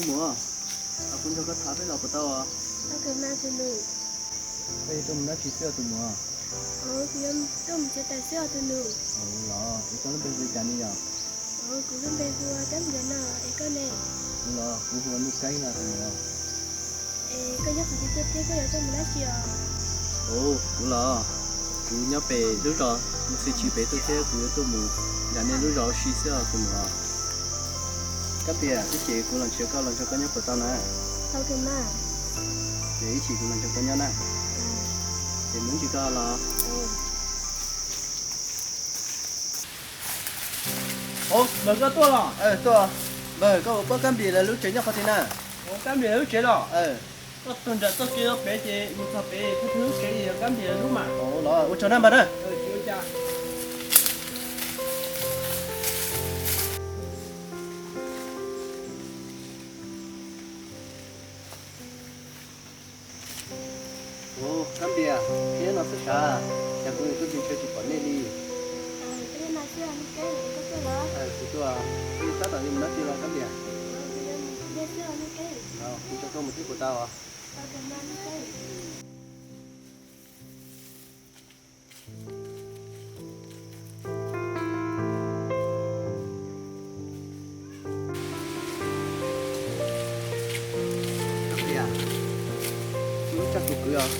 Mus, kuv nrog koj tham peb los puas tau? Tau kawg mas tus nus. Koj yuav tuaj mus dab tsi xwb os tus muam? Kuv yuav tuaj mus txiav taws xwb os tus nus. Los es koj lub npe hu li cas ne yom? Kuv lub npe hu Kab Npias no, es koj ne? Kuv los kuv hu ua Nuj Keeb no tus muam. Es koj nyob qhov twg thiab koj yuav tuaj mus dab tsi os? Kuv los kuv nyob pem lub zos Xwm Tshis pem tuaj thiab kuv yuav tuaj mus nram nej lub zos ua si xwb os tus muam. Kab Npias, ib chim kuv los nrhiav koj los nrog koj nyob puas tau na? Tau kawg mas. Ces ib chim kuv los nrog koj nyob na. Ces mus ib ntsis koj los. Npawg, koj tuaj los? Tuaj. Npawg, koj puas paub Kab Npias lawv lub tsev nyob qhov twg na? Kab Npias lub tsev los? Koj taug nram txoj kev pem ces mus txog pem thawj thawj lub tsev yog Kab Npias lub mas. Los ua tsaug na npawg na. Kab Npias, koj nyob no xwb sav, cas kuv nim tuaj ncig ntshaw tsis pom nej li. Kuv tuaj, koj tab tom yuav mus dab tsi los Kab Npias? Kuv nrog koj mus thiab puas tau? Kab Npias, kuv lub tshaj tus kwv os.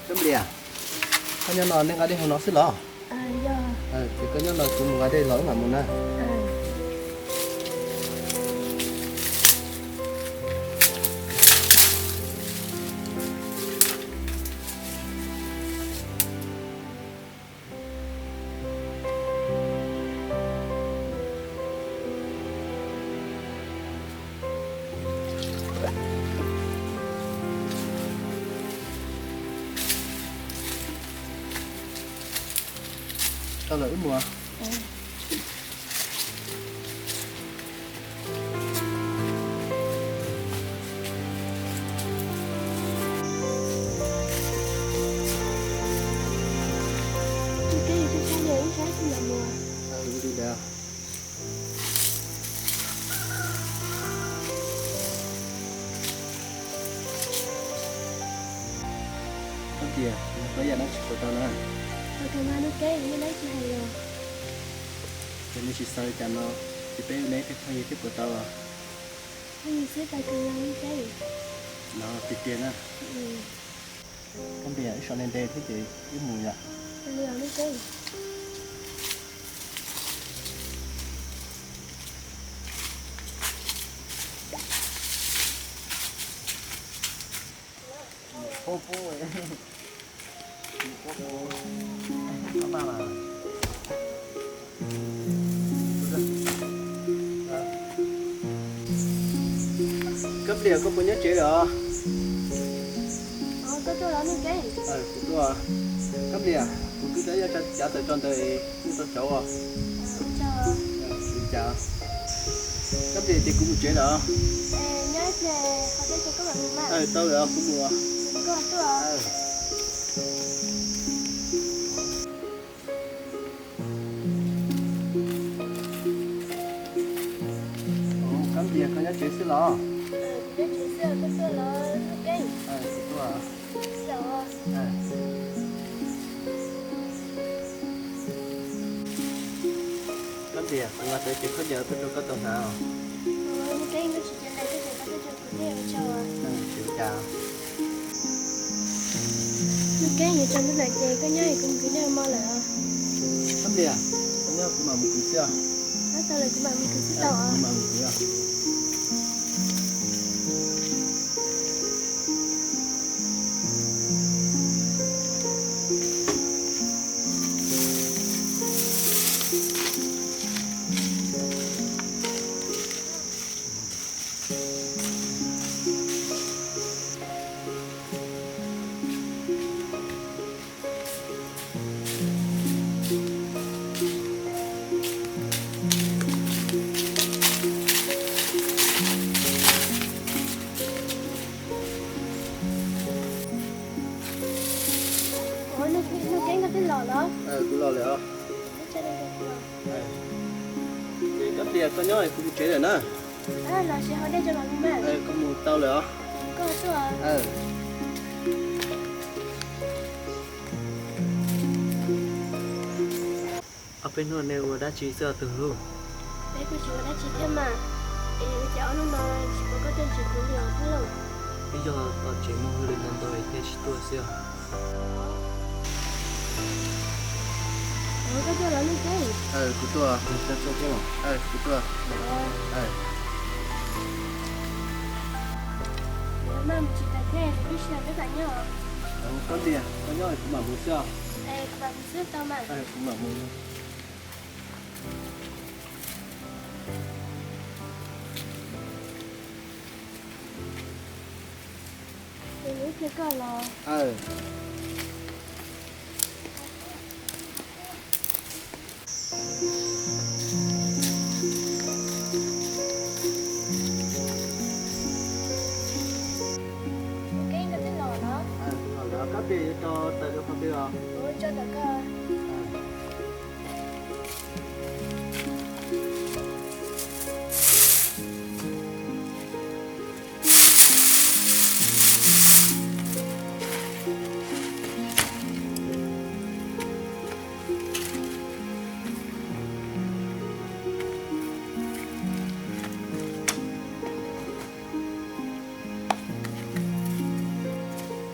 Kab Npias, koj nyob no nej nqa dej hauv no xwb los? Ces koj nyob no kuv mus nqa dej los wb mam mus na. Tau lawm wb mus. Kab Npias, yog koj yam dab tsi puas tau na? Tau kawg mas Nuj Keeb, nej dab tsi hais los? Ces nej tsis xav li cas no, ces peb ua nej pheej phooj ywg thiab puas tau? Phooj ywg xwb tau kawg mas Nuj Keeb. No tiag tiag na. Kab Npias, wb sau ntev ntev thiab ces wb mus yom. Kab Npias, koj puas nyob tsev lawm os? Kab Npias, kuv twb cov yaj cav tawm tso ntawd, nej tau cauv os? Li cas? Kab Npias, ces kuv mus tsev lawm os. Tau lawm, kuv mus. Kab Npias, koj nyob tsev xwb los? Kab Npias, kuv nqa tau cev khaub ncaws tuaj rau koj tau hnav os. Tsis ua cas. Nuj Keeb, yuav tsaus ntuj lawm ces koj nyob es kuv mus kwv dej mov lawm os. Kab Npias, koj nyob kuv mam mus kwv xwb os. Tau lawm kuv mam mus kwv xwb tau os. Kuv mam mus kwv os. Lawm os. Ces Kab Plias, koj nyob, kuv mus tsev lawm na. Koj mus tau lawm os. Ob peb hnub nej ua dab tsi xwb os tus hlub? Peb kuj tsis ua dab tsi thiab mas. Es ua cas ob hnub no tsis pom koj tuaj ntsia kuv li os Phaj Lauj? Twb yog tom tsev muaj hauj lwm ntau ntau thiaj tsis tuaj xwb os. Koj tuaj los Nuj Keeb? Kuv tuaj. Kuv tuaj. Maj mus tsis tas thiab, lwm lub sij hawm peb mam nyob. Kab Plias, koj nyob kuv mam mus xwb os. Kuv mam mus xwb tau mas. Kuv mam mus. Tus hlub, koj los? Kab Plias, yuav tso taws rau qhov twg os?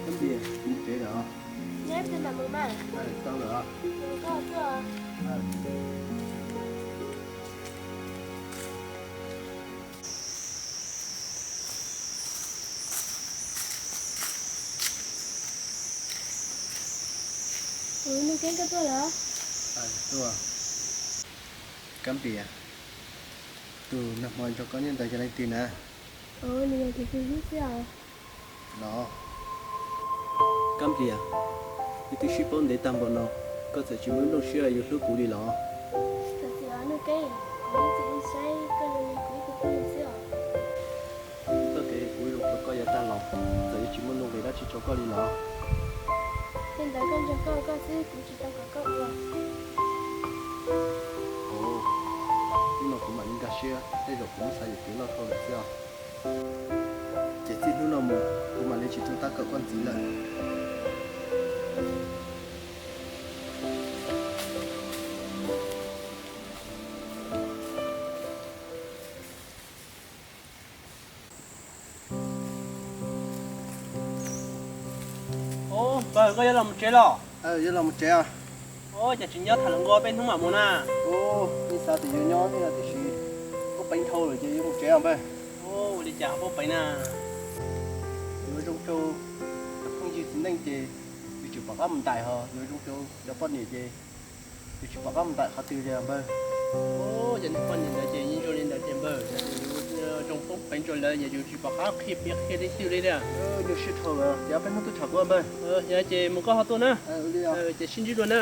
Kab Plias, mus tsev lawm os. Neb peb mam mus mas. Tau lawm os. Mus koj tuaj. Tus Nuj Keeb, koj tuaj los? Tuaj. Kab Plias, tus nag hmo nrog koj nyob ntawd yog leej twg na? Nws yog kuv tus hlub xwb os. Los, Kab Plias, wb twb sib paub ntev tag npaum no, koj txawm tsis muaj nplooj siab yuav hlub kuv li los? Txawm txiv os Nuj Keeb, kuv ib txwm yeej saib koj zoo li kuv ib tug phooj ywg xwb os. Txoj kev kuv zoo rau koj yav tag los, txawm yuav tsis muaj nuj nqis dab tsi rau koj li los? Tej ntawd koj nrog koj ua koj xwb, kuv tsis tau kom koj ua. Hnub no kuv mam li nkag siab, tej zaum kuv muab xav yuam kev loj dhau lawm xwb os. Ces txij hnub no mus kuv mam li tsis tu tab kawm koj ntxiv lawm. Ub, npawg, koj yuav los mus tsev los? Yuav los mus tsev os. Ub, cas tsis nyob tham hluas nkauj peb hnub mam mus na? Ub, yeej xav tias yuav nyob thiab tiam sis paub peev dhau lawm ces yuav mus tsev os npawg. Ub, ua li cas ho paub peev na? Yuav zoo rau cov phooj ywg txiv neej ces yus tsis pom qab mus ntais, ho yuav zoo rau cov poj niam ces yus tsis pom qab mus ntais qhov twg li os npawg. Ub, yog nej poj niam ntawd ces yeej zoo li ntawd tiag npawg, yog tias yus zoo paub peev rau lawv ces yus tsis pom qab qhia piav qhia leej twg li li. Nyuaj siab dhau lawm, ces ob peb hnub tuaj tsham kuv npawg. Yog ces mus koj ho tuaj na. Ces sib ntsib dua na.